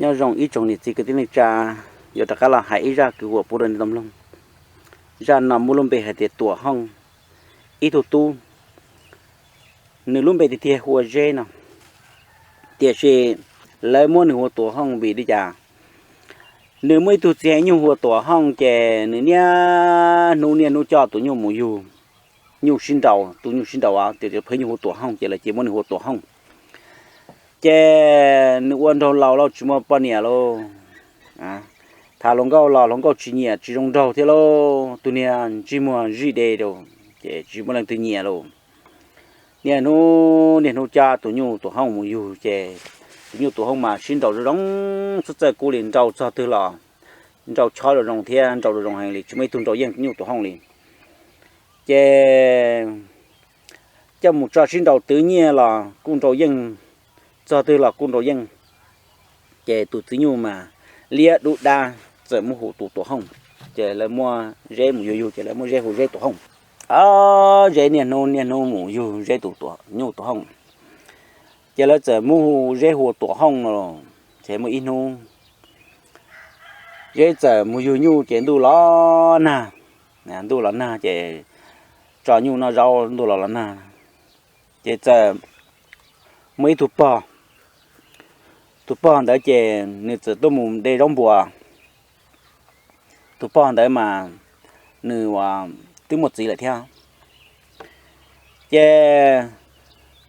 Nyob zoo ib tsoom niam txiv kwv tij neej tsa, yuav rov qab los hais ib zaj kwv huam pub rau nej tau mloog. Zaj no muaj lub npe hais tias Tuam Hooj, ib tug tub. Nws lub npe tiag tiag hu ua Zeb no, tiam sis lawv muab nws hu ua Tuam Hooj vim li cas? Nws muaj ib tug txiv nyuj hu ua Tuam Hooj, ces nws niaj hnub niaj hnub coj tus nyuj mus yug nyuj sib nraus, tus nyuj sib nraus, tus phaw nyuj hu Tuam Hooj, ces lawv cia muab nws hu ua Tuam Hooj. Ces nws ua nraug laus lauj, tsis muaj poj niam lauj. Tham hluas nkauj los hluas nkauj tsis nyiam, tsis zoo nraug thiab lauj, tus niag ntsej muag zij de rau, ces tsis muaj leej twg nyiam lauj. Niaj hnub niaj hnub coj tus nyuj Tuam Hooj mus yug, ces tus nyuj Tuam Hooj mas sib nraus zoo zoo, txawj txawj kub li, nraus txog twg los nraus chob zoo zoo thiab nraus zoo zoo heev li, tsis muaj ib tug nraus yeej tus nyuj Tuam Hooj li. Ces coj mus tso sib nraus twv nyiaj los kuj nraus yeej, txog twg los kuj nraus yeej. Ces tus txiv nyuj mas liab dub dab, txawm muab hu tus Tuam Hooj. Ces lawv muab Zeb mus yug yug, ces lawv muab Zeb hu Zeb Tuam Hooj. Zeb niaj hnub niaj hnub mus yug Zeb tus nyuj Tuam Hooj, ces lawv txawm muab hu Zeb hu ua Tuam Hooj no. Ces muaj ib hnub Zeb txawm mus yug nyuj ces ntuj los nag, ntuj los nag ces tso nyuj noj zaub, ntuj los los nag, ces txawm muaj ib tug pog. Tus pog ntawd ces nws txawm tuaj mus de zaub npuas. Tus pog ntawd mas nws twb muaj txiv lawm thiab. Ces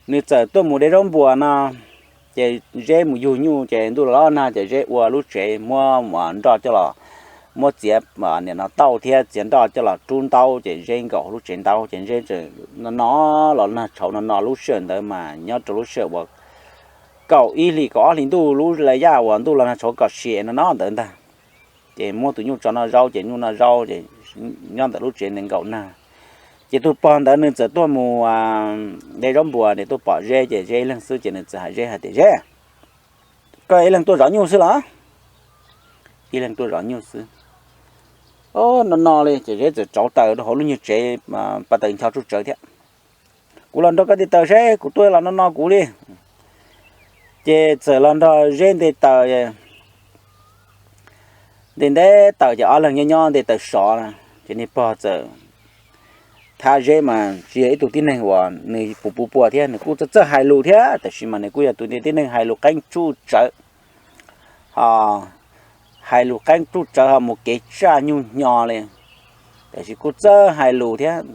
nws txawm tuaj mus de zaub npuas no, ces Zeb mus yug nyuj ces ntuj los los nag ces Zeb ua lub tsev muab nroj coj los, muab txiav nim no tauj thiab txiav nroj coj los rub ntaub, ces Zeb nkaum lub tsev ntaub, ces Zeb no no los nag tshauv no no. Lub sij hawm ntawd mas nyob rau lub sij hawm uas kaum ib hlis kaum ob hlis ntuj, lub la yaj uas ntuj los nag tshauv kom sia no no ntawd ntag. Ces muab tus nyuj tso noj zaub, ces nyuj noj zaub ces nyob ntawm lub tsev nkaum nag. Ces tus pog ntawd nws txawm tuaj mus de zaub npuas, ces tuaj pom Zeb, ces Zeb ib leeg xwb, ces nws txawm hais Zeb hais tias, Zeb, koj ib leeg tuaj zov nyuj xwb los? Ib leeg tuaj zov nyuj xwb. No no li, ces Zeb txawm tsauv taws rau hauv lub nyuag tsev, pa taws ncho tsuj tsawv thiab. Kuv los nrog koj nte taws seb, kuv tuaj los no no kuv li. Ces txawm los nrog Zeb nte taws. Nte nte taws ces ob leeg nyob nyob nte taws sov na, ces niag pog txawm, thab Zeb mas tsis yog ib tug tib neeg uas nws puas puas puas thiab, nws kuj txawj txawj hais lus thiab, tab sis mas nws kuj yog tus tib neeg hais lus qeeb tsuj tsawv, ho hais lus qeeb tsuj tsawv ho mus kev tsaj nyuj hnyo li. Tab sis kuj txawj hais lus thiab,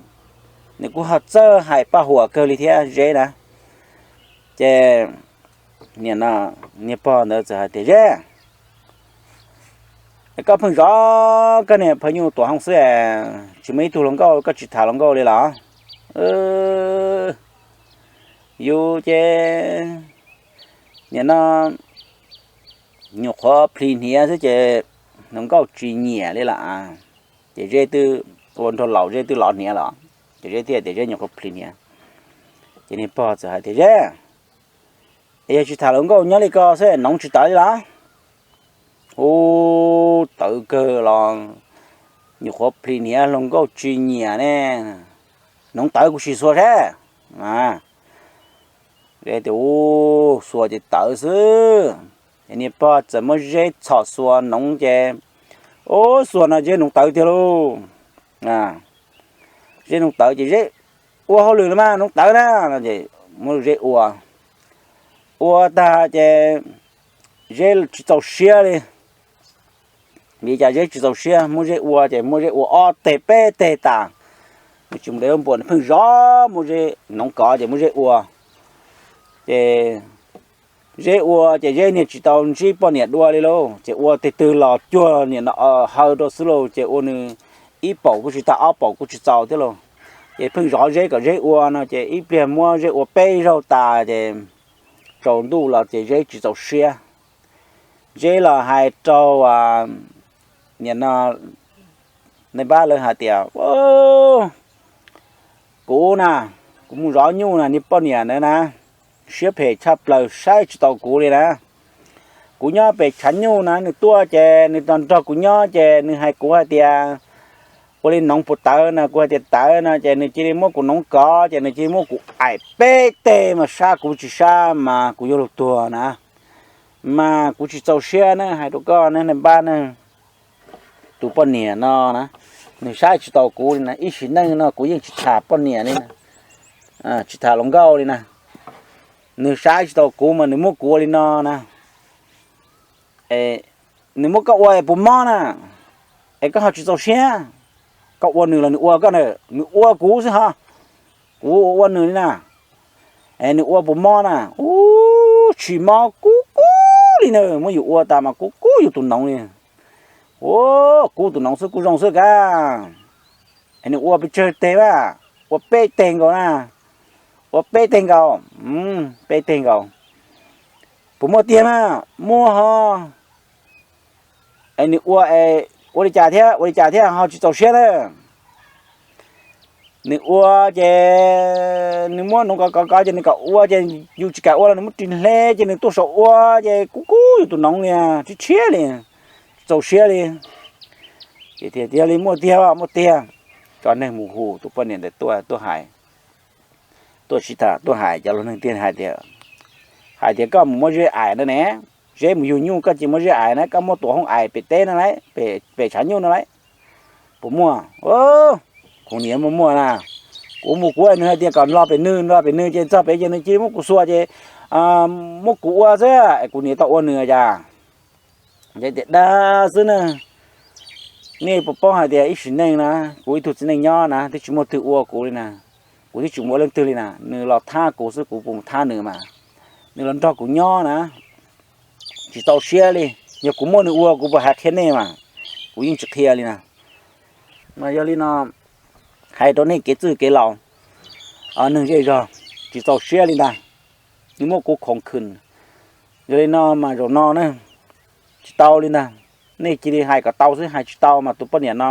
nws kuj ho txawj hais paj huam kawg li thiab Zeb na. Ces niag pog ntawd txawm hais tias, Zeb, koj pheej zov koj niag phaw nyuj Tuam Hooj xwb, tsis muaj ib tug hluas nkauj, koj tsis tham hluas nkauj li los? Yus ces nim no nyuam qhuav plhis hniav xwb ces hluas nkauj tsis nyiam li lawm. Ces Zeb twb ua nraug laus, Zeb twb lov hniav los, ces Zeb thiaj tias Zeb nyuam qhuav plhis hniav. Ces niag pog txawm hais tias, Zeb, es yog tsis tham hluas nkauj nyob li ko xwb, noov tsis tawv li los? Ub, tawv kawg los, nyuam qhuav plhis hniav hluas nkauj tsis nyiam ne. Noov tawv kuv sim xuas seb. Zeb tias, Ub, xuas ces tawv xwb. Ces niag pog txawm muab Zeb txhom xuas noov ces, ub, xuas no Zeb noov tawv tiag lauj. Zeb noov tawv ces Zeb ua hauj lwm los mas noov tawv na, no ces muab Zeb ua. Ua tag ces Zeb tsis txaus siab li. Vim cas Zeb tsis txaus siab, muab Zeb ua ces muab Zeb ua ob teg peb teg tas. Nws tsis mus de zaub npuas, nws pheej zov muab Zeb noov kov ces muab Zeb ua. Ces Zeb ua ces Zeb niag tsis tau ntsib poj niam dua li lauj, ces ua teg twg los cuag niam no haw rau xwb lauj, ces ua nws ib paum kuj tsis tau, ob paum kuj tsis txaus thiab lauj. Ces pheej zov Zeb kom Zeb ua no ces ib pliag muab Zeb ua peb zaug tas ces tsaus ntuj los ces Zeb tsis txaus siab. Zeb los hais rau niam no, nais npab lawv hais tias, Kuv na, kuv mus zov nyuj na, niag poj niam ntawd na, siab phem tshaj plaws, saib tsis taus kuv li na. Kuv nyob pem tshav nyuj na, nws tuaj ces nws los nrog kuv nyob ces nws hais kuv hais tias ua li noov puas tawv no, kuv hais tias tawv no ces nws cia li muab kuv noov kov ces nws cia li muab kuv aim peb teg mas sab kuv tsis sab mas kuv yuav luag tuag na. Mas kuv tsis txaus siab ne, hais rau koj ne, npab ne, tus poj niam no na, nws saib tsis taus kuv li na, ib sim neej no kuv yeej tsis tham poj niam li na, tsis tham hluas nkauj li na. Nws saib tsis taus kuv mas nws muab kuv ua li no na. Nws muab koj ua es puas mob na, es koj ho tsis txaus siab? Koj ua nws los nws ua koj na? Nws ua kuv xwb ho, kuv ua nws li na. Es nws ua puas mob na? Ub, tsis mob, kub kub li na, muab yus ua tas mas kub kub yus tus noov li. Ub, kub tus noov xwb, kub zoo xwb kab. Es nws ua pes tsawg teg mas? Ua peb teg nkaus na. Ua peb teg nkaus, peb teg nkaus. Puas muaj tiag mas? Muaj ho. Es nws ua, ua li cas thiab, ua li cas thiab ho tsis txaus siab na? Nws ua ces nws muab noov kov kov kov ces nws kom ua ces yus tsis kam ua los nws muab ris hle ces nws tuaj saum ua ces kub kub yus tus noov li, tsis tshiab li, tsis txaus siab li. Ces tias yog li muaj tiag, muaj tiag. Cov neeg mus hu tus poj niam ntawd tuaj, tuaj hais, tuaj sib tham, tuaj hais, cov hluas neeg thiaj hais tias, hais tias koj mus muab Zeb ais no ne, Zeb mus yug nyuj koj cia li muab Zeb ais na, koj muab tua hoob ais pem teb no lauj, pem tshav nyuj no lauj. Puas muaj? Kuv niam muaj muaj na. Kuv mus kuv nws hais tias kom nrog pem nws, nrog pem nws ces txog pem ces nws cia li muab kuv xuas ces muab kuv ua xwb es kuv niam tau ua nws cas. Ces tias dag xwb na. Nej puas paub hais tias ib sim neej na, kuv ib tug txiv neej nyob na twb tsis muaj twg ua kuv li na. Kuv twb tsis mus ua leej twg li na, nws los thab kuv xwb kuv puas mus thab nws mas. Nws los nrog kuv nyob na, tsis txaus siab li. Yog kuv muaj nws ua kuv puas hais qhia nej mas, kuv yeej tsis qhia li na. Mas yog li no, hais rau nej kev txwj kev laus, neeg zej zog, tsis txaus siab li ntag. Nws muab kuv khoov khwm. Yog li no mas zaum no na, tsis tau li ntag. Nej cia li hais kom tau xwb, hais tsis tau mas tus poj niam no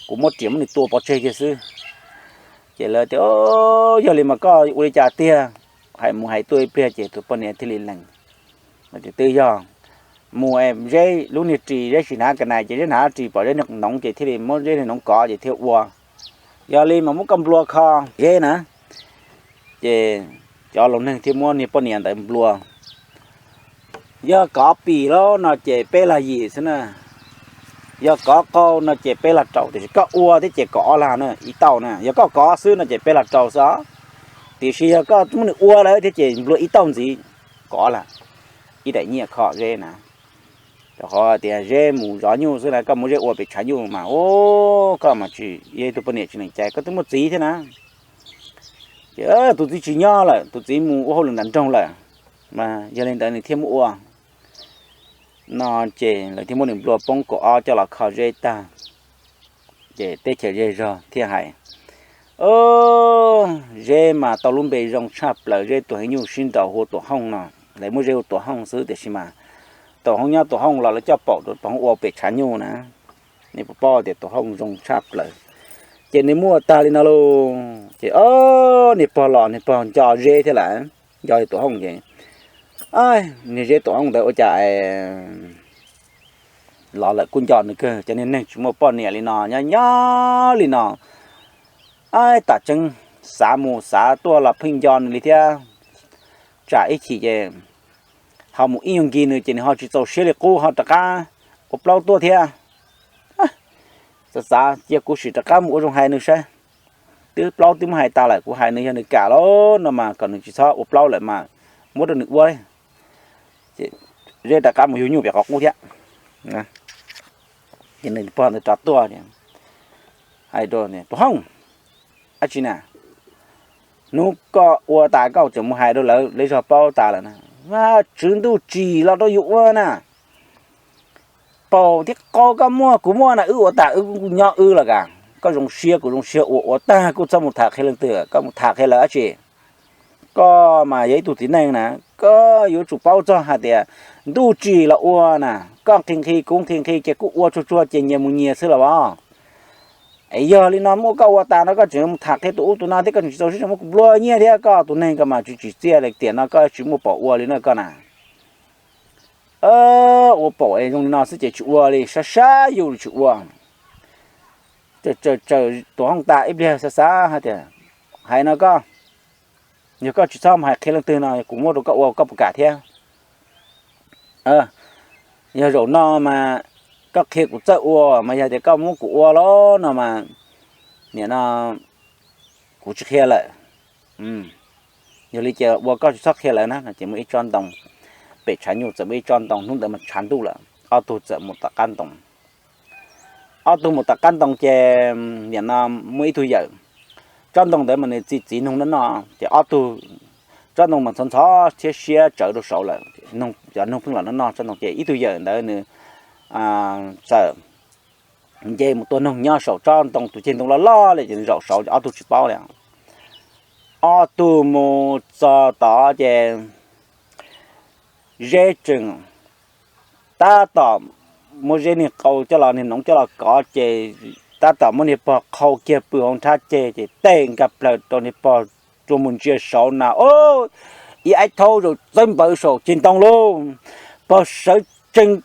kuv muab riam muab nws tua pov tseg kiag xwb. Ces lawv tias yog li mas koj ua li cas tiag? Hais mus hais tuaj ib pliag ces tus poj niam thiaj li lees tias twb yog mus es Zeb lub niag ris, Zeb sim hnav ka nais ces Zeb hnav ris pom Zeb niag noov ces thiaj li muab Zeb niag noov kov ces thiaj ua. Yog li mas muab koj nplua kho Zeb na. Ces cov laus neeg thiaj muab niag poj niam ntawd nplua. Yog kov pim lawm no ces peb lag yim xwb na. Yog kov qau no ces peb lag rau, tiam sis koj ua thiab ces kov ob lag na, ib tauj na. Yog koj kov xwb no ces peb lag rau xwb os. Tiam sis yog koj muab nws ua lawm thiab ces nplua ib tauj ntxiv, kov ob lag, ib daim nyiaj kho Zeb na. Rau qhov tias Zeb mus zov nyuj xwb na, koj muab Zeb ua pem tshav nyuj mas, ub, koj mas tsis yog ib tug poj niam tsis lees cai, koj twb muaj txiv thiab na. Ces tus txiv tsis nyob lawm, tus txiv mus ua hauj lwm nram nroog lawm, mas yog li ntawd nws thiaj muab ua no. Ces lawv thiaj muab nws nplua poob kaum ob coj los kho Zeb tag. Ces teb chaws zej zog thiaj hais, Zeb mas tau lub npe zoo tshaj plaws, Zeb tus heev nyuj sib nraus hu ua Tuam Hooj no. Lawv muab Zeb hu ua Tuam Hooj xwb tiam sis mas Tuam Hooj nyob Tuam Hooj los lawv coj paum rau Tuam Hooj ua pem tshav nyuj na. Nej puas paub tias Tuam Hooj zoo tshaj plaws. Ces nws muaj tag li no lauj, ces o, niag pog los niag pog nco Zeb thiab lawm, nco Tuam Hooj ces niag Zeb Tuam Hooj ntawd ua cas los lawm kuj nco nws kawg. Cov niag neeg tsis muaj poj niam li no nyob nyob li no, ab, tam tseeb xav mus xav tuaj los pheej nco nws li thiab. Tsam ib chim ces ho mus ib nyuag nkig nws ces nws ho tsis txaus siab li qub ho rov qab ua plaub tuaj thiab. Xav xav cia kuv sim rov qab mus ua zoo hais nws saib. Twb plaub twb muab hais tas lawm, kuv hais nws yog nws kam lawm no mas kom nws tsis txhob ua plaub lawm mas muab rau nws ua. Ces Zeb rov qab mus yug nyuj pem qhov qub thiab. Ces nws pog ntawd rov tuaj, hais rau Tuam Hooj, ab tsi na, hnub koj ua tas koj tseem mus hais rau lawv, lawv zog paub tas lawm na. Tswv ntuj tsim los rau yus ua na. Paum thiab qau koj muaj kuv muaj na, wb ua tas wb nyob wb los kas. Koj zoo siab kuv zoo siab, ua ua tag kuj txhob mus tham qhia leej twg, koj mus tham qhia lawv dab tsi? Koj mas yog ib tug txiv neej na, koj yuav tsum paub txog hais tias ntuj tsim los ua na, koj nqhis nqhis kuv nqhis nqhis ces kuj ua tsuag tsuag ces nyias mus nyias xwb los as. Es yog li no muab koj ua tas no koj tseem mus tham qhia tus ub tus no thiab koj tseem tsis txaus siab tseem muab kuv nplua nyiaj thiab, koj tus neeg koj mas tsis tsim txiaj li tiam no koj tsis muaj paum ua li na koj na. Ua paum es zoo li no xwb ces tsis ua li, sab sab yus tsis ua. Tsaws tsaws Tuam Hooj tas ib pliag xav xav hais tias, hais no koj, yog koj tsis txhob mus hais qhia leej twg no kuv muab rau koj ua koj puas kam thiab? Yog zaum no mas koj qhia kuv txawj ua, mas yog tias koj muab kuv ua los no mas nim no kuv tsis qhia lawm. Yog li ces ua koj tsis txhob qhia lawv na no ces muaj ib tsob ntoo, pem tshav nyuj txawm muaj ib tsob ntoo, hnub ntawd mas tshav ntuj lawm, ob tug txawm mus tom qab ntoo. Ob tug mus tom qab ntoo ces nim no muaj ib tug yawm, tsob ntoo ntawd mas nws txi txiv noog noj noj ces ob tug, tsob ntoo mas ntxhov ntxhov thiab siab tsawv rau saud lawm, cov noog pheej los noj noj tsob ntoo ces ib tug yawm ntawd nws txawm nce mus tua noog nyob saum tsob ntoo, tus ceg ntoo loj loj li ces nws zaum saud ces ob tug tsis paub li. Ob tug mus txog tod ces Zeb tseem tab tom muab Zeb niag qau coj los, niag noov coj los kov ces tab tom muab niag pog qhau kiag pw hauv nrhab ceg ces tej nkag plaws rau niag pog, tsuas mus ntsia saud na, ib aib thaub zaum txawb npawv saum ceg ntoo lauj. Pog sawv tsees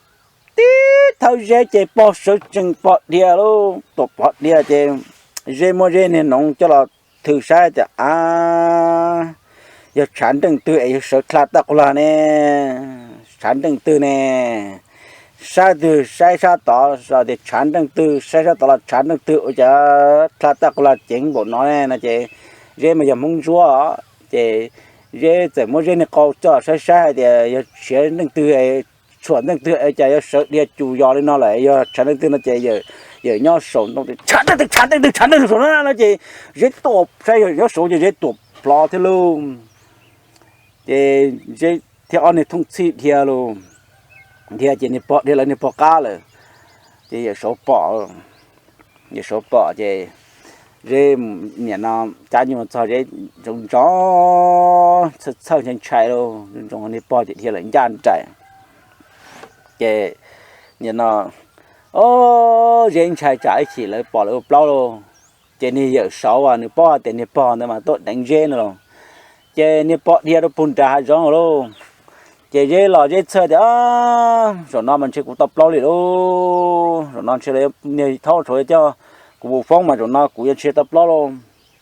tib thawb Zeb ces pog sawv tsees pog dhia lauj. Tuam pog dhia ces Zeb muab Zeb niag noov coj los thwm saib tias a, yog tshav nreej twg es yog sawv dlha tag quas lag ne? Tshav nreej twg ne? Sab twg saib sab tod los tias tshav nreej twg, saib sab tod los tshav nreej twg, ua cas dlha tag quas lag ceev npaum no ne no ces Zeb mas yog Hmoob Ntsuab ces Zeb txawm muab Zeb niag qau coj saib saib hais tias yog tshav nreej twg, tshuam nreej twg cas yuav sawv dhia cus yos li no lawm, yog tshav nreej twg no ces yawm nyob saum ntoo tias tshav nreej twg, tshav nreej twg, tshav nreej twg saum no no ces Zeb tuaj saib yawm nyob saud ces Zeb tuam plhov thiab lauj. Ces Zeb thiab ob niag thooj txhij dhia lauj, dhia ces niag pog dhia lawv niag pog qab lawm ces yawm saud pom, yawm saud pom ces Zeb nim no cab nyuj txog Zeb ntsoov ntsoov txhawj txhawj ntshai ntshai lauj, ntsoov niag pog ces dhia lawm ncaj nraim ces nim no Zeb ntshai tsam ib chim lawv pom lawv ua plaub lauj. Ces niag yawm saud as nws paub hais tias niag pog ntawd mas tuaj deev Zeb no los, ces niag pog dhia rau puag nram hav zoov lauj. Ces Zeb los Zeb txhawj tias zaum no mas ntshe kuv tau plaub li lauj, zaum no ntshe niag thaub saud coj kuv mus foob mas zaum no kuv yuav ntshe tau plaub lauj.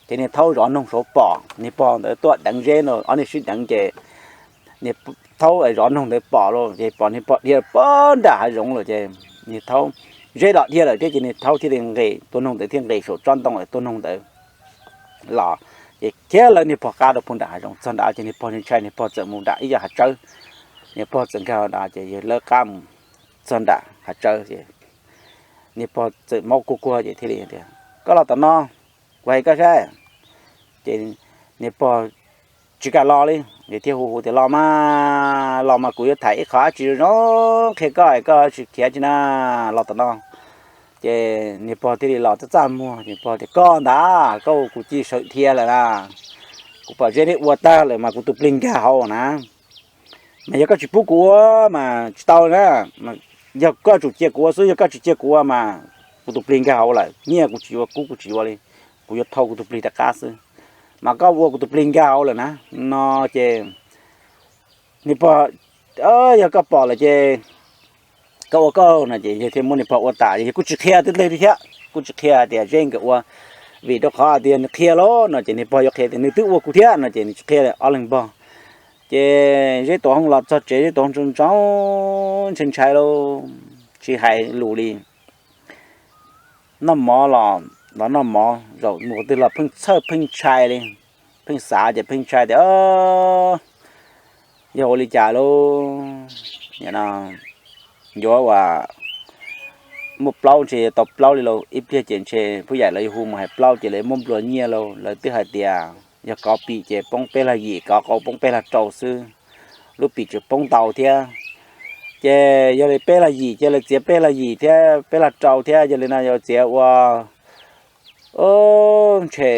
Ces niag thaub zov noog saud pom niag pog ntawd tuaj deev Zeb no, ob niag sib deev ces niag thaub zov noog ntawd pom lauj, ces pom niag pog dhia puag nram hav zoov lawm ces niag thaub, Zeb los dhia lawm thiab ces niag thaub thiaj li nqis tua noog ntawd thiaj nqis saum tsob ntoo tua noog ntawd los, ces khiav lawv niag pog qab rau puag nram hav zoov. Txog nrad ces niag pog ntshai ntshai niag pog txawm mus nram ib yam hav tsawb, niag pog txawm nkag nrad ces yawg lawv qab mus txog nram hav tsawb ces niag pog txawm maub kuag kuag ces thiaj li tias koj los tom no, kuv hais koj saib. Ces niag pog tsis kam los li, ces thiaj hu hu tias los mas, los mas kuv yuav tham ib qho dab tsi zoo zoo qhia koj es koj tsis khiav tsis na, los tom no. Ces niag pog thiaj li los txaj txaj muag, niag pog tias koj ntag, koj ua kuv cia sawv dhia lawm na, kuv pom Zeb neb ua tag lawm mas kuv tus plig nkag hauv na. Mas yog koj tsis pub kuv ua mas tsis tau na, yog koj tsum cia kuv ua xwb, yog koj tsis cia kuv ua mas kuv tus plig nkag hauv lawm, nyiaj kuv tsis yuav, kub kuv tsis yuav li, kuv yuav thau kuv tus plig rov qab xwb. Mas koj ua kuv tus plig nkag hauv lawm na no ces niag pog, yog koj pom lawm ces koj ua koj no ces yawg thiaj muab niag pog ua tas, yawg kuj tsis qhia twb dleg thiab, kuj tsis qhia tias Zeb nkawd ua, vim rau qhov tias nws qhia lauj no ces niag pog yuav qhia tias nws twb ua kuv thiab no ces nws tsis qhia ob leeg npog. Ces Zeb tuam hooj los txog tsev, Zeb tuam hooj ntsoov ntsoov ntshai ntshai lauj, tsis hais lus li. Noj mov los los noj mov, zaum mus qhov twg los pheej txhawj pheej ntshai li, pheej xav ces pheej ntshai tias yog ua li cas lauj, yuav ua muaj plaub ntshe yuav tau plaub li lauj, ib pliag ces ntshe phub yaim lawv yuav hu mus hais plaub ces lawv muab nplua nyiaj lauj, lawv twb hais tias yog kov pim ces poob peb lag yim, kov qau poob peb lag rau xwb, lub pim tseem poob ntau thiab. Ces yog li peb lag yim ces lawv txiav peb lag yim thiab peb lag rau thiab, yog li no yuav txiav ua ntshe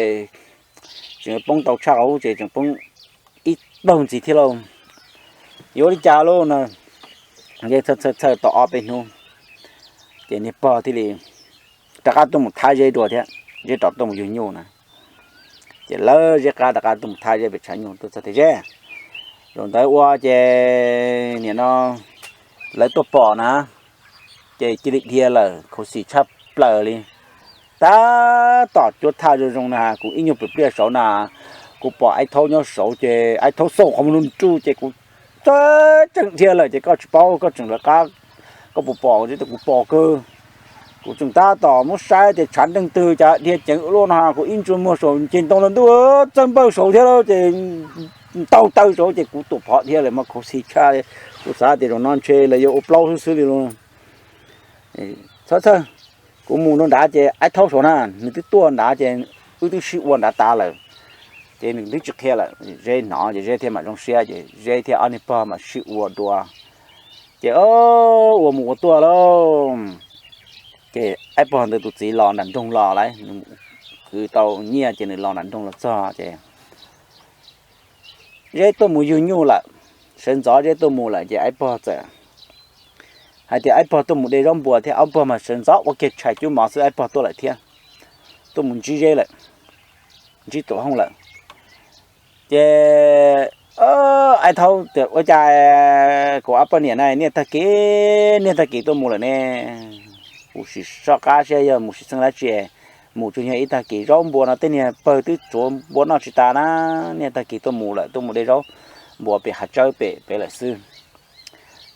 tseem poob ntau tshaj qhov ub ces tseem poob ib daug ntxiv thiab lauj, yuav ua li cas lauj no. Zeb txhawj txhawj txhawj tau ob peb hnub ces niag pog thiaj li rov qab tuaj mus thab Zeb dua thiab, Zeb rov tuaj mus yug nyuj na. Ces lawv Zeb qab rov qab tuaj mus thab Zeb pem tshav nyuj tuaj txog tias Zeb, zaum ntawd ua ces nim no lawv tuaj pom na, ces cia li dhia lawm khuv xim tshaj plaws li. Tab tom cuab thaj zoo zoo na, kuv ib nyuag pwm pliaj saud na, kuv pom Aib Thaub nyob saud ces Aib Thaub xauj qhov muag nruj nruj ces kuv txawj tseem dhia lawm ces koj tsis paub, koj tseem lawv qab, koj puas pom? Kuv pom kawg. Kuv tseem tab tom muab saib tias tshav nreeg twg cas dhia ceev ua luaj no, kuv ib ntsia muag saum nce ntoo los ntuj txawj npawj saud thiab ces ntaug taw saud ces kuv tuam phom dhia lawm mas khuv xim tshaj. Kuv xav tias zaum no ntshe lawv yuav ua plaub xwb xwb li lauj. Txhob txhawj, kuv mus rau nrad ces Aib Thaub saud na, nws twb tuaj nrad ces wb twb sib ua nrad tas lawm. Ces nws twb tsis qhia lawm, Zeb hnov ces Zeb thiaj mam zoo siab ces Zeb thiab ob niag pog mam sib ua dua. Ces ua mus ua tuaj lauj, ces Aib Pog ntawd tus txiv los nram nroog los lawm, nws kwv tau nyiaj ces nws los nram nroog los txog ces Zeb tuaj mus yug nyuj lawm, sawv ntxov Zeb tuaj mus lawm ces Aib Pog txawm hais tias Aib Pog tuaj mus de zaub npua thiab, Aib Pog mas sawv ntxov ua kiag tshais cub mov xwb Aib Pog tuaj lawm thiab, tuaj mus ntsib Zeb lawm, ntsib Tuam Hooj lawm. Ces Aib Thaub tias ua cas kuv ob poj niam na niaj tag kis, niaj tag kis tuaj mus lawm ne? Kuv sim soj qab saib yog mus sim xeeb dab tsi, mus tsuas yog ib tag kis zaub npua no tej niag pawg twb tsuav npua noj tsis tas na, niaj tag kis tuaj mus lawm, tuaj mus de zaub npua pem hav tsawb pem pem lawm xwb.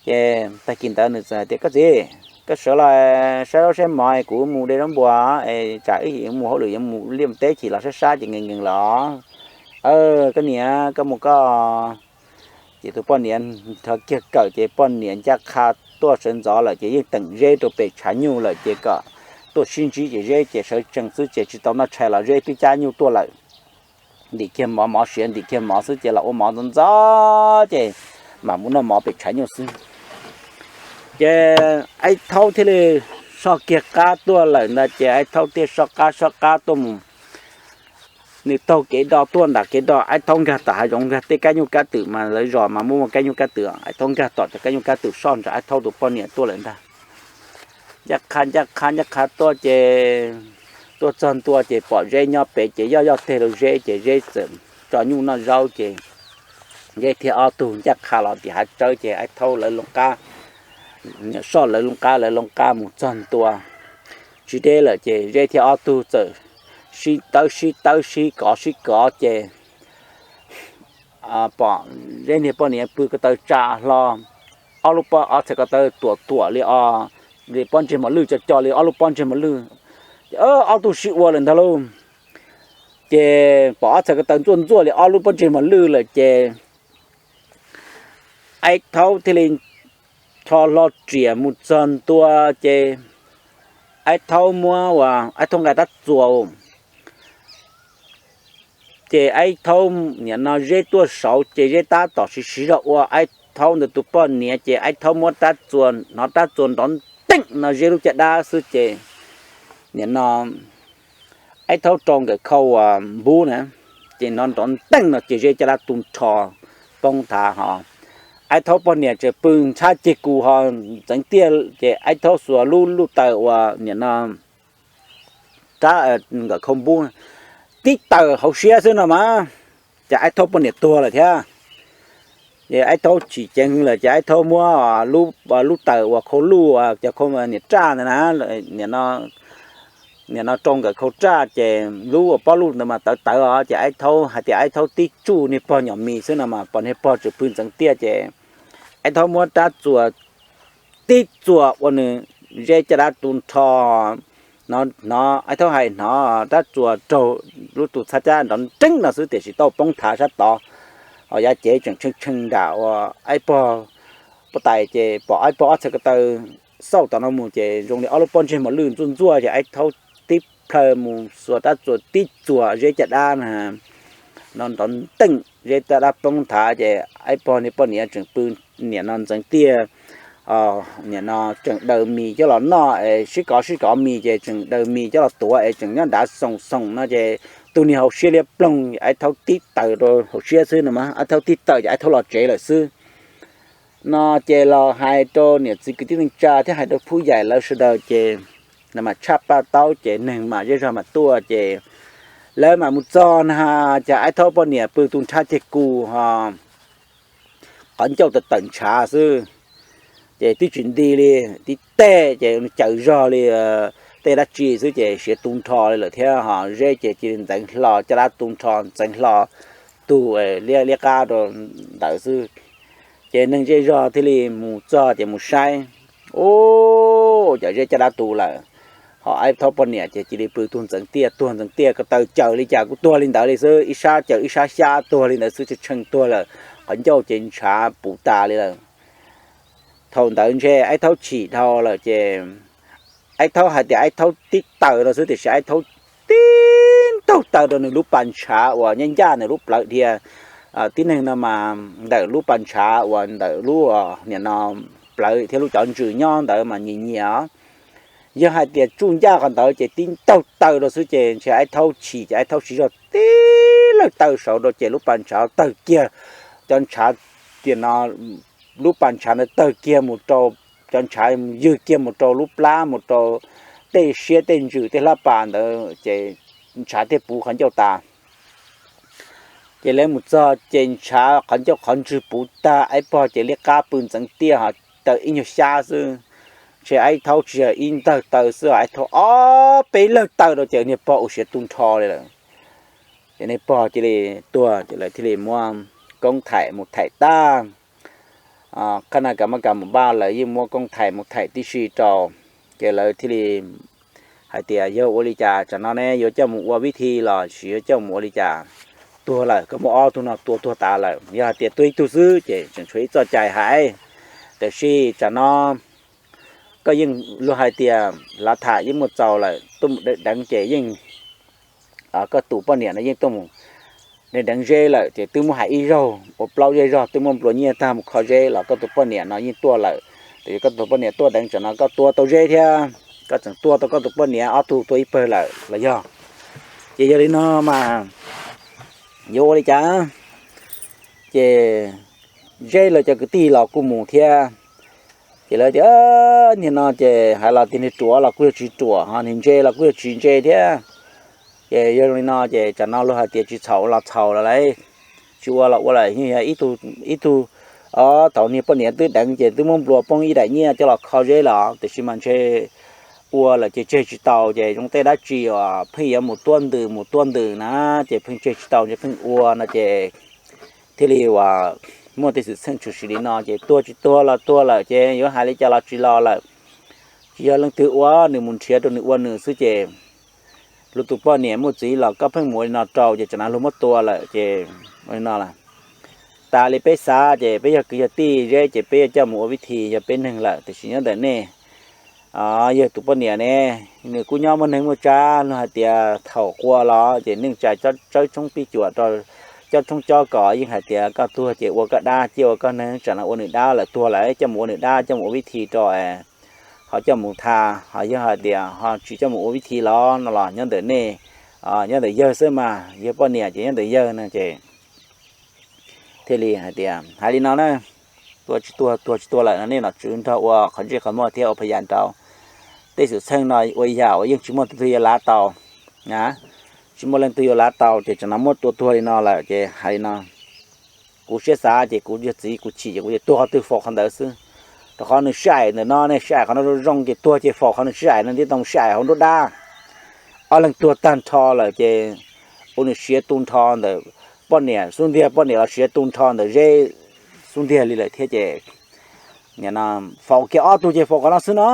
Ces tag kis ntawd nws txawm hais tias koj txiv, koj sawv los saib zaub saib mov, kuv mus de zaub npua es tsam ib mus hauj lwm yuav mus liaj mus teb chim los sab sab ces nkees nkees los. Koj niam, koj mus koj. Ces tus poj niam rov kiag kawm ces poj niam ncaj qha tuaj sawv ntxov lawm ces yeej teem Zeb rau pem tshav nyuj lawm ces kom tuaj sib ntsib ces Zeb ces sawv tsees xwb ces tsis tau noj tshais los Zeb twb cab nyuj tuaj lawm. Ntim kiag mov, mov siav ntim kiag mov xwb ces los ua mov ntxov ntxov ces mam mus noj mov pem tshav nyuj xwb. Ces Aib Thaub thiaj li soj kiag qab tuaj lawm ntag ces Aib Thaub thiaj soj qab soj qab tuaj mus. Nws taug kev do tuaj nram kev do, Aib Thaub nkag tom hav zoov nkag tej kab nyuj kab twm mas lawv zos mas muaj muaj kab nyuj kab twm, Aib Thaub nkag tom cov kab nyuj kab twm soj nram Aib Thaub tus poj niam tuaj lawm ntag. Ncaj qha ncaj qha ncaj qha tuaj ces tuaj txog ntua ces pom Zeb nyob pem ces yoj yoj teg rau Zeb ces Zeb txawm tso nyuj noj zaub ces Zeb thiab ob tug ncaj qha los tim hav tsawb ces Aib Thaub lawv loo qab, niam soj lawv loo qab, lawv loo qab mus txog ntua tsis deb lawm ces Zeb thiab ob tug txawm sib tawb sib tawb sib kov sib kov ces pom Zeb niag poj niam pw ko taw tsa hlo, ob lub pob ob txhais ko taw tuam tuam li o, li pob ntseg mos lwj co co li ob lub pob ntseg mos lwj. Ces ob tug sib ua lawm ntag lauj. Ces pom ob txhais ko taw ntxuaj ntxuaj li ob lub pob ntseg mos lwj lawm ces Aib Thaub thiaj li rho hlo riam mus txog ntua ces Aib Thaub muab, uas Aib Thaub nqa rab txuas, ces Aib Thaub nim no Zeb tuaj saud ces Zeb tab tom siv siv zog ua Aib Thaub ntawd tus poj niam ces Aib Thaub muab rab txuas, hnov rab txuas nrov nteej no Zeb lub caj dab xwb ces nim no Aib Thaub rau nkawm khau uas npub na, ces hnov nrov nteej no ces Zeb caj dab tu nrho poob thav ho. Aib Thaub poj niam tseem pw ntshab ceg kus ho ntxeev tiaj ces Aib Thaub xuas lub luj taws uas nim no rab nkawm khau npub tib taws hauv siab xwb no mas, ces Aib Thaub poj niam tuag lawm thiab. Ces Aib Thaub chim ceev lawm ces Aib Thaub muab lub taws uas khau luj, cov khau niam raj ntawd na, nim no rau nkawm khau raj ces lub uas pob luj ntawd mas tawv tawv os, ces Aib Thaub hais tias Aib Thaub tib tsuj niag pog nyom mis xwb no mas pom niag pog tseem pw ntxeev tiaj ces Aib Thaub muab rab txuas tib txuas ua nws Zeb caj dab tu nrho. Hnov Aib Thaub hais hnov rab txuas raug lub tus txhab cab nrov nreeb no xwb tiam sis tau poob thav sab tod, ho yav cev tseem tshee tshee nram uas Aib Pog pob tais ces pom Aib Pog ob txhais ko taw xauj tom no mus ces zoo li ob lub pob ntseg mos lwj ntxuaj ntxuaj ces Aib Thaub tib plhaw mus xuas rab txuas tib txuas Zeb caj dab na, no nrov nteej Zeb caj dab poob thav ces Aib Pog niag poj niam tseem pw nim no ntxeev tiaj, nim no tseem daws mis coj los noj es sib kov sib kov mis ces tseem daws mis coj los tuav es tseem nyob nrad xoom xoom no ces tus niag hauv siab liab ploog Aib Thaub tib taws rau hauv siab xwb no mas Aib Thaub tib taws ces Aib Thaub los tsev lawm xwb. No ces los hais rau niam txiv kwv tij neej tsa thiab hais rau phub yaim lawv sawv daws ces lawv mam tshaj paj taub ces neeg mam zej zog mam tuaj ces lawv mam mus txog na, cas Aib Thaub poj niam pw tu nrhab ceg kus ho qhov ncauj tawm tawm ntshav xwb. Ces twb tsis nti li, tib teg ces caws zog li tej dab tsi xwb ces siav tu nrho li lawm thiab ho Zeb ces cia li ntxeev hlo caj dab tu nrho ntxeev hlo tug liab liab qab rau ntawd xwb. Ces neeg zej zog thiaj li mus txog ces mus saib, ub, cov zeb caj dab tu lawm. Ho Aib Thaub poj niam ces cia li pw tuag ntxeev tiaj, tuag ntxeev tiaj, ko taw cawm li cas kuj tuag li ntawd li xwb, ib sab cawm ib sab xyab tuag li ntawd xwb, tshee tshee tuag lawm, qhov ncauj ces ntshav puv tas li lawm. Thaum ntawd ntshe Aib Thaub chim dhau lawm ces Aib Thaub hais tias Aib Thaub tib taws rau xwb, tiam sis Aib Thaub tib ntaug taw rau nws lub pas ntshav uas ncaj ncaj nws lub plawv dhia. Tib neeg no mas ntawm lub pas ntshav uas ntawm lub, nim no, plawv thiab lub cov ntsws nyob ntawd mas nyias nyias os. Yog hais tias tsuj ncaj qhov ntawd ces tib ntaug taw rau xwb ces ntshe Aib Thaub chim ces Aib Thaub siv zog tib lawg taw saud rau ces lub pas ntshav tawg kiag, cov ntshav, nim no, lub pas ntshav ntawd tawg kiag mus rau, cov ntshav ywg kiag mus rau lub plab, mus rau tej siab tej ntsws tej hlab pas ntawd ces ntshav thiaj puv qhov ncauj tas. Ces lawv mus txog ces ntshav qhov ncauj qhov ntswg puv tag, Aib Pog ces liab qab pw ntxeev tiaj ho taw ib nyuag xyab xwb. Ntshe Aib Thaub tsis yog ib ntawg taw xwb, Aib Thaub ob peb lawg taw rau ces niag pog ua siav tu nrho li lawm. Ces niag pog cia li tuag ces lawv thiaj li muab koob thaim mus thaim tag. Qhab naj kas maj kas mus npaj lawv yeej muab koob thaim mus thaim tib si rau, ces lawv thiaj li hais tias yog ua li cas tsam no ne yuav coj mus ua vib thi los sis yuav coj mus ua li cas? Tuag lawm, koj muab ob tug no tua tuag tas lawm, yog hais tias tuag ib tug xwb ces tseem tshuav ib txoj cai hais. Tiam sis tsam no koj yeej luag hais tias lav tham yeej muaj txaus lawm, tuaj mus deev deev ces yeej, koj tus poj niam no yeej tuaj mus deev deev zeb lawm ces twb muab hais ib zaug ua plaub zej zog twb muab nplua nyiaj tag mus kho zeb los koj tus poj niam no yeej tuaj lawm. Tiam sis koj tus poj niam tuaj deev tsam no koj tua tau zeb thiab, koj tseem tua tau koj tus poj niam, ob tug tua ib pawg lawm los yog. Ces yog li no mas yuav ua li cas? Ces zeb lawv cov kwv tij los kuj mus thiab. Ces lawv tias, niag no ces hais los tias niag ruam los kuj yog tsis ruam, ho niag ntse los kuj yog tsis ntse thiab. Ces yog li no ces tsam no luag hais tias tsis txhaum los txhaum lawm lauj, tsis ua los ua lawm, yeej yog ib tug, ib tug, thaum niag poj niam twb deev ces twb muab nplua poob ib daim nyiaj coj los kho zeb los, tiam sis mas ntshe ua lawm ces tseg tsis tau, ces zoo tej dab tsi uas pheej yuav mus tuab ntws mus tuab ntws na, ces pheej tseg tsis tau ces pheej ua no ces thiaj li uas muaj tej xwm txheej tshwm sim li no, ces tuag tsis tuag los tuag lawm ces yuav hais li cas los tsis los lawm. Tsis yog leej twg ua, nws mus nrhiav rau nws ua nws xwb ces luag tus poj niam muaj txiv los koj pheej mus ua li no rau ces tsam no luag muab tua lawm ces ua li no lawm. Tas li peb xav ces peb yog kwv yog tij zeb ces peb yuav coj mus ua vib thi, yog peb neeg lawm, tiam sis nyob ntawm nej, yog tus poj niam ne, nws kuj nyob muaj neeg muaj tsav, luag hais tias thaum qua los ces neej tsa tsawb tshoob pib cuam rau, cob tshoob cob kos, yeej hais tias koj tuag ces ua koj dab ciaj ua koj neeg, tsam no ua nws dab lawm, tuag lawm coj mus ua nws dab, coj mus ua vib thi rau, ho coj mus tha, ho yog hais tias ho tsis coj mus ua vib thi los no los nyob ntawm nej, nyob ntawm yawg xwb mas, yawg poj niam ces nyob ntawm yawg no ces thiaj li hais tias hais li no na, tua tsis tuag, tuag tsis tuag lawm no nej nom tswv nrog ua qhov ntsej qhov muag thiab ua phas yas nraud. Tej xwm txheej no ua yam uas yeej tsis muaj leej twg yuav lav tau na, tsis muaj leej twg yuav lav tau ces tsam no muab tua tuag li no lawm ces hais li no. Kuv siab xav ces kuv yog txiv kuv chim ces kuv yuav tuag qhov twg faus qhov ntawd xwb, rau qhov nws sib aim ntawm no ne, sib aim qhov no zoo zoo ces tuag ces faus qhov nws sib aim no, tib too sib aim hauv nruab dab. Ob leeg tuag tag nrho lawm ces ua nws siav tu nrho ntawm poj niam xub ntiag, poj niam los siav tu nrho ntawm zeb xub ntiag li lawm thiab ces faus kiag ob tug ces faus qhov no xwb no.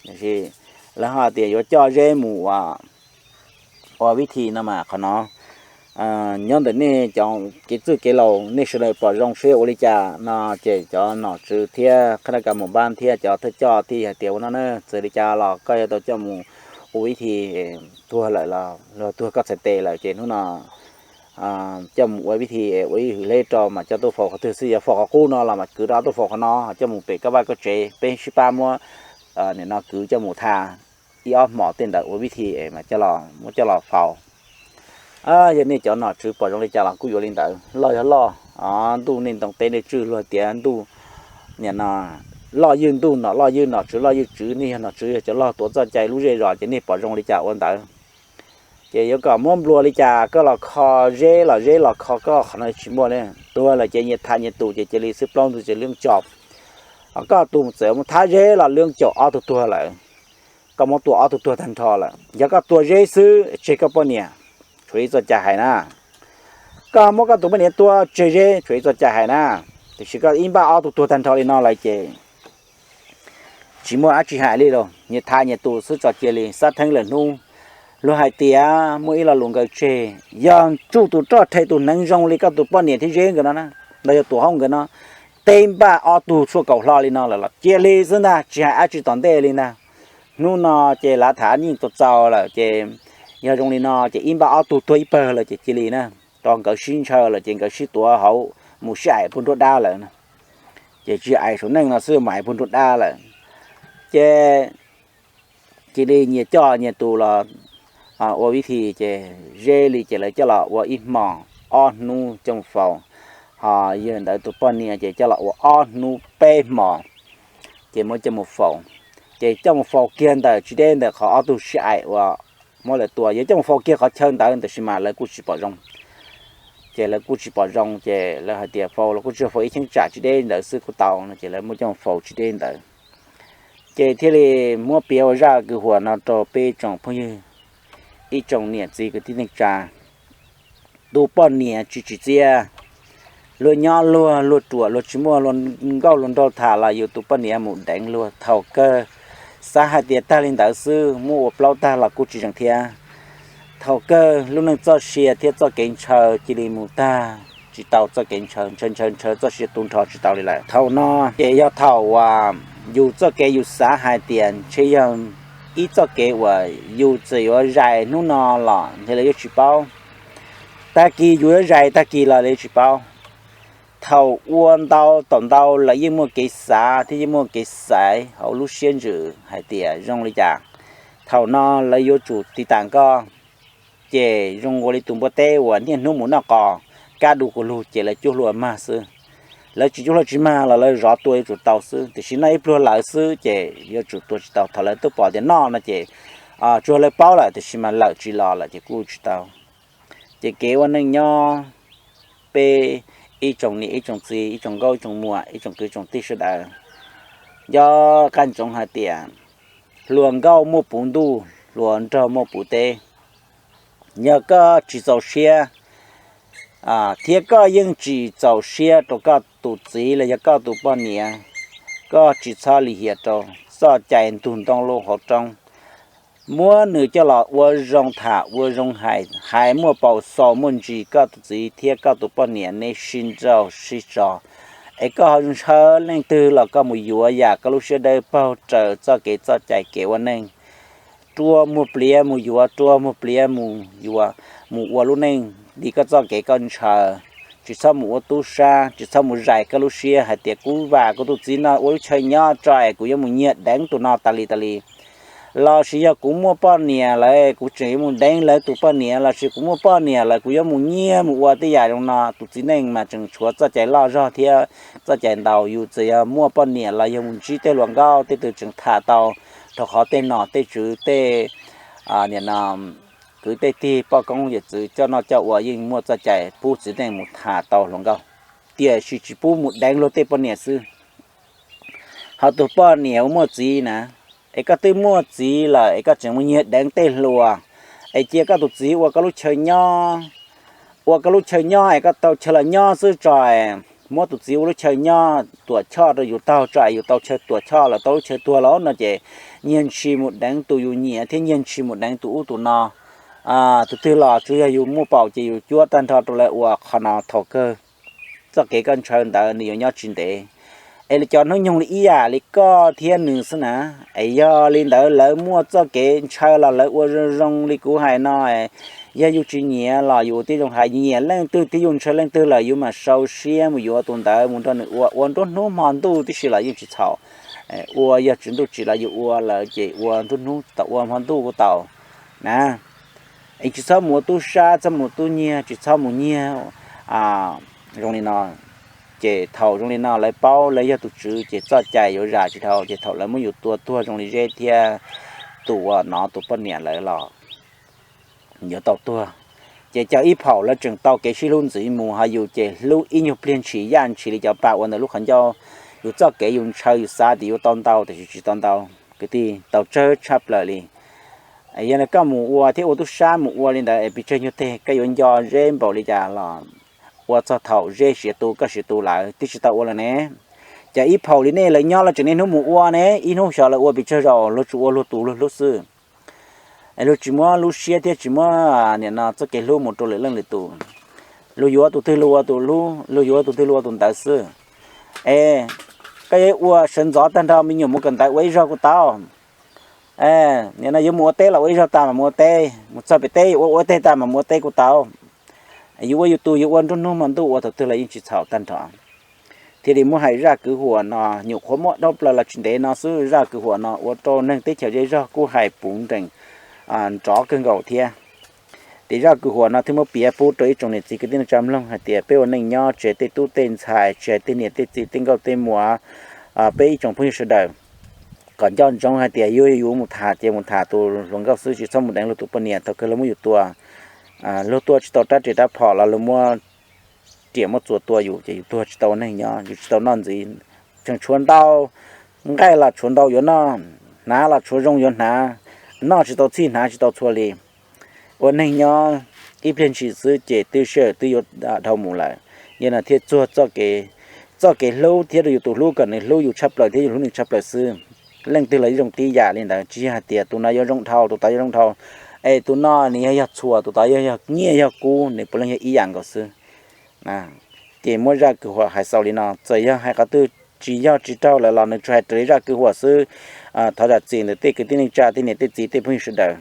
Tiam sis lawv ho tias yuav coj zeb mus ua vib thi no mas qhov no nyob ntawm nej cov kev txwj kev laus nej sawv daws pom zoo seb ua li cas no ces cov nom tswv thiab qhab naj kas mus npab thiab cov thawj coj thiaj hais tias ua no na, txawm li cas los koj yuav tau coj mus ua vib thi, tuag lawm los luag tuag koj txhais tes lawm ces hnub no coj mus ua vib thi ua ib hwm hleb rau mas coj tuaj faus qhov twg xwb, yog faus qhov qub no los mas kwv rau ob tug faus qhov no, coj mus pem koj vaj koj tsev, peb sib pab muab nim no kwv coj mus tha ib ob hmos tej ntawd ua vib thi mas muab coj los faus. Yog nej cov nom tswv pom zoo li cas los kuj yuav li ntawd, loj yog loj, ntuj nej ntoo teb nej tswj luag tias ntuj, nim no loj ywj ntuj, nom loj ywj nom, tswv loj ywj tswv, nej yog nom tswv yog cov loj tuav txoj cai lub zej zos ces nej pom zoo li cas ua ntawd. Ces yuav kom muab nplua li cas koj los kho zeb los zeb los kho koj, qhov no tsis muaj li. Tuag lawm ces nyias tham nyias tus ces cia li xwb plaub ntug ces lwb caum. Koj tus txawm mus thab zeb los lwb caum ob tug tuag lawm, koj muab tua ob tug tuag tag nrho lawm. Yog koj tua zeb xwb tseg koj poj niam, tshuav ib txoj cai hais na. Koj muab koj tus poj niam tua tseg zeb tshuav ib txoj cai hais na. Tiam sis koj ib npaj ob tug tuag tag nrho li no lawm ces tsis muaj dab tsi hais li los nyias tham nyias tus xwb tso cia li xav theeb lawm hnub. Luag hais tias muaj ib lo lus nkawd tseg, yog tsuj tus roj rhe tus hneev zoo li koj tus poj niam thiab Zeb nkawd no na, ntawd yog tus hauj nkawd no, tej npaj ob tug tshuaj kaus hlo li no lawm los cia li xwb ntag, tsis hais dab tsi tom ntej li ntag. Hnub no ces lav tham yeej txaus txaus lawm ces yog zoo li no ces ib npaj ob tug tuag ib pawg lawm ces cia li na, rau nkawd sib ntshaw lawm ces nkawd sib tuav hauv mus sib aim puag nruab dab lawm. Ces tsis aim saum neej no xwb, mus aim puag nruab dab lawm. Ces cia li nyias coj nyias tus los ua vib thi ces Zeb li ces lawv coj los ua ib hmos ob hnub coj mus faus, ho yawg ntawd tus poj niam ces coj los ua ob hnub peb hmos, ces muab coj mus faus. Ces coj mus faus kiag ntawm tsis deb ntawm qhov ob tug sib aim uas muab lawv tua, yuav coj mus faus kiag qhov chaw ntawd tab sis mas lawv kuj tsis pom zoo. Ces lawv kuj tsis pom zoo ces lawv hais tias faus los kuj tsis yog faus ib cheeb tsam tsis deb ntawd xwb kuj tau no ces lawv muab coj mus faus tsis deb ntawd. Ces thiaj li muab piav ua zaj kwv huam no rau peb tsoom phooj ywg, ib tsoom niam txiv kwv tij neej tsa. Tus poj niam tsis tsim txiaj, luag nyob luag, luag ruam luag tsis muaj, luag nkauj luag nraug tham los yus tus poj niam mus deev luag. Thaum kawg xav hais tias tag li ntawd xwb, muab ua plaub tag los kuj tsis zeem thiab. Thaum kawg lub neej txoj sia thiab txoj kev ntshaw cia li mus tag tsis tau txoj kev ntshaw, ntshaw ntshaw ntshaw txoj sia tu nrho tsis tau li lawm. Thaum no ces yog thaum uas yus txoj kev yus xav hais tias ntshe yog ib txoj kev uas yus txawm yuav zais hnub no los ntshe lawv yuav tsis paub, tag kis yus yuav zais tag kis los lawv yuav tsis paub. Thaum ua ntau tom ntau lawv yeej muaj kev xav thiab yeej muaj kev xaiv hauv lub siab ntsws hais tias zoo li cas, thaum no lawv yuav tsum tiv tam koj. Ces zoo ua li tus npua teb uas niaj hnub mus noj qos, kaj du kuv lug ces lawv cuab hlua mag xwb. Lawv tsis cuab hlua tsis mag los lawv zov tua yuav tsum tau xwb, tiam sis noj ib pluag lawv xwb ces yuav tsum tua tsis tau. Thaum lawv twb pom tias noj no ces tsuas lawv paub lawm tiam sis mas lawm tsis los lawm ces kuj tsis tau. Ces kev ua neej nyob peb ib tsoom niam ib tsoom txiv, ib tsoom nkauj ib tsoom muam, ib tsoom kwv tsoom tij sawv daws, nco qab ntsoov hais tias hluas nkauj muaj puv ntuj, hluas nraug muaj puv teb. Yog koj tsis txaus siab thiab koj yeej tsis txaus siab rau koj tus txiv los yog koj tus poj niam, koj tsis txhob lim hiam rau txoj cai ntug ntoo lub hauv roob. Muab nws coj los ua zoo tham ua zoo hais, hais muaj paus xaus muaj ntsis koj tus txiv thiab koj tus poj niam nej sib nrauj sib tso. Es koj ho ntshaw leej twg los koj mus yuav yam koj lub siab dawb paug raws txoj kev txoj cai kev ua neej. Rua muag pliav mus yuav, rua muag pliav mus yuav, mus ua lub neej li koj txoj kev koj ntshaw. Tsis txhob mus ua tub sab, tsis txhob mus zais koj lub siab hais tias kuv vam kuv tus txiv no ua lub chaw nyob tso es kuv yuav mus nyiag deev tus no tas li tas li. Los sis yog kuv muaj poj niam lawm kuv tseem yuav mus deev lawv tus poj niam, los sis kuv muaj poj niam lawm kuv yuav mus nyiag mus ua tej yam zoo no. Tus txiv neej mas tseem tshuav txoj cai loj zog thiab txoj cai ntau. Yus txawm yog muaj poj niam los yog mus ntsib tej hluas nkauj tej tug tseem tham tau rau qhov tej nom tej tswv tej, nim no, kwv tej tij poj koob yawm txwv coj noj coj ua yeej muaj txoj cai pub txiv neej mus tham tau hluas nkauj, tiam sis tsis pub mus deev luag tej poj niam xwb. Ho tus poj niam uas muaj txiv na, es koj twb muaj txiv lawm es koj tseem mus nyiag deev tej hluas, es cia koj tus txiv ua koj lub chaw nyob, ua koj lub chaw nyob es koj tau chaw los nyob xwb tso, muab tus txiv ua lub chaw nyob tuam choj rau yus taug tso es yus tau chaw tuam choj los tau lub chaw tuag los no ces nyiag ntshis mus deev tus yus nyiam thiab nyiag ntshis mus deev tus ub tus no. Tus twg los tsuas yog yus muaj paus ces yus cuab tag nrho rau lawv ua qhov no. Thaum kawg txoj kev koj ntshaw ntawd nws yuav nyob tsis ntev. Es cov hnub nyoog li ib yam li koj thiab nws xwb na. Es yog li ntawd lawv muaj txoj kev ntshaw los lawv ua zoo zoo li kuv hais no, yog yus tsis nyiam los yus ua tib zoo hais, nyiam leej twg thiab yus ntshaw leej twg lawm yus mam sau siab mus yuav tus ntawd mus nrog nws ua, ua nruab hnub hmo ntuj tib si los yeej tsis txhaum. Ua yog tsis ntuj tsim los yus ua lawm ces ua nruab hnub tau, ua hmo ntuj kuj tau na. Es tsis txhob mus ua tub sab, txhob mus ua tub nyiag, tsis txhob mus nyiag zoo li no. Ces thaum zoo li no lawv paub lawv yog tus tswv ces txoj cai yuav zam tsis dhau, ces thaum lawv muab yus tua tuag zoo li Zeb thiab tus uas no tus poj niam lawv los yuav tau tuag. Ces cov ib phaum lawv tseem tau kev sib hlub ntxiv mus, ho yus ces hlub ib nyuag pliag ntshis yaj ntshis li cov pag ua ntawm lub qhov ncauj. Yus txoj kev yus ntshaw yus xav tias yuav tau ntau tiam sis tsis tau ntau. Kwv tij, tau tsawg tshaj plaws li. Yog li koj mus ua thiab ua tub sab mus ua li ntawd es pes tsawg nyuag teg koj yuav nco Zeb npaum li cas los ua txog thaum ze siav tu koj siav tu lawm twb tsis tau ua lawm ne. Ces ib phaum li nej lawv nyob lawv tseem niaj hnub mus ua ne, ib hnub xyov lawv ua pes tsawg zaus, luag tsuas ua luag tus luag hlub xwb. Es luag tsis muab lub siab thiab tsis muab nim no txoj kev hlub mus rau lwm leej lwm tus. Luag yuav tus twg luag ua tus hlub, luag yuav tus twg luag ua tus ntawd xwb. Es koj yuav ua sawv ntxov tag nrho me nyuam mus kawm ntawv ua ib zaug kuj tau. Nim no yuav mus ua teb los ua ib zaug tas mas mus ua teb, mus txog pem teb yuav ua ua teb tas mas mus ua teb kuj tau. Yuav ua yus tus yuav ua nruab hnub hmo ntuj ua thaum twg los yeej tsis txhaum tag nrho. Thiaj li muab hais zaj kwv huam no nyuam qhuav muaj dhau plaws los tsis ntev no xwb, zaj kwv huam no ua rau neeg teb chaws zej zog kuj hais puv nrees nrov kawg nkaus thiab. Ces zaj kwv huam no thiaj muab piav pub rau ib tsoom niam txiv kwv tij neej tsa mloog hais tias peb ua neej nyob tsis hais tej tub tej ntxhais, tsis hais tej niam tej txiv tej nkauj tej muam, peb ib tsoom phooj ywg sawv daws kom nco ntsoov hais tias yus yuav mus tham ces mus tham tus hluas nkauj xwb, tsis txhob mus deev luag tus poj niam. Thaum kawg luag muab yus tua, luag tua tsis tau rab riam rab phom los luag muab riam muab txuas tua yus ces yus tuag tsis tau ua neeg nyob, yus tsis tau noj ntxiv. Tseem tshuav ntau, nqaij los tshuav ntau yuav noj, hnav los tshuav zoo yuav hnav, noj tsis tau txhij hnav tsis tau txhua li. Ua neeg nyob ib pliag ntshis xwb ces twb sij hawm twb yuav dhau mus lawm. Yog no thiaj txuag txoj kev hlub thiab rau yus tus hlub kom nws hlub yus tshaj plaws thiab yus hlub nws tshaj plaws xwb. Leej twg los zoo tib yam li ntawd, tsis yog hais tias tus no yuav zoo dhau tus tod yuav zoo dhau, es tus no nws yog yog txhuas tus tod yog yog nyiaj yog kub, nws puav leej yog ib yam nkaus xwb. Ces muab zaj kwv huam hais xaus li no, txawm yog hais qhov twg tsis yog tsis raug lawm los nws tsuas hais raws li zaj kwv huam xwb. Thov zam txim ntawm tej kwv tij neej tsa tej niam tej txiv tej phooj ywg sawv daws.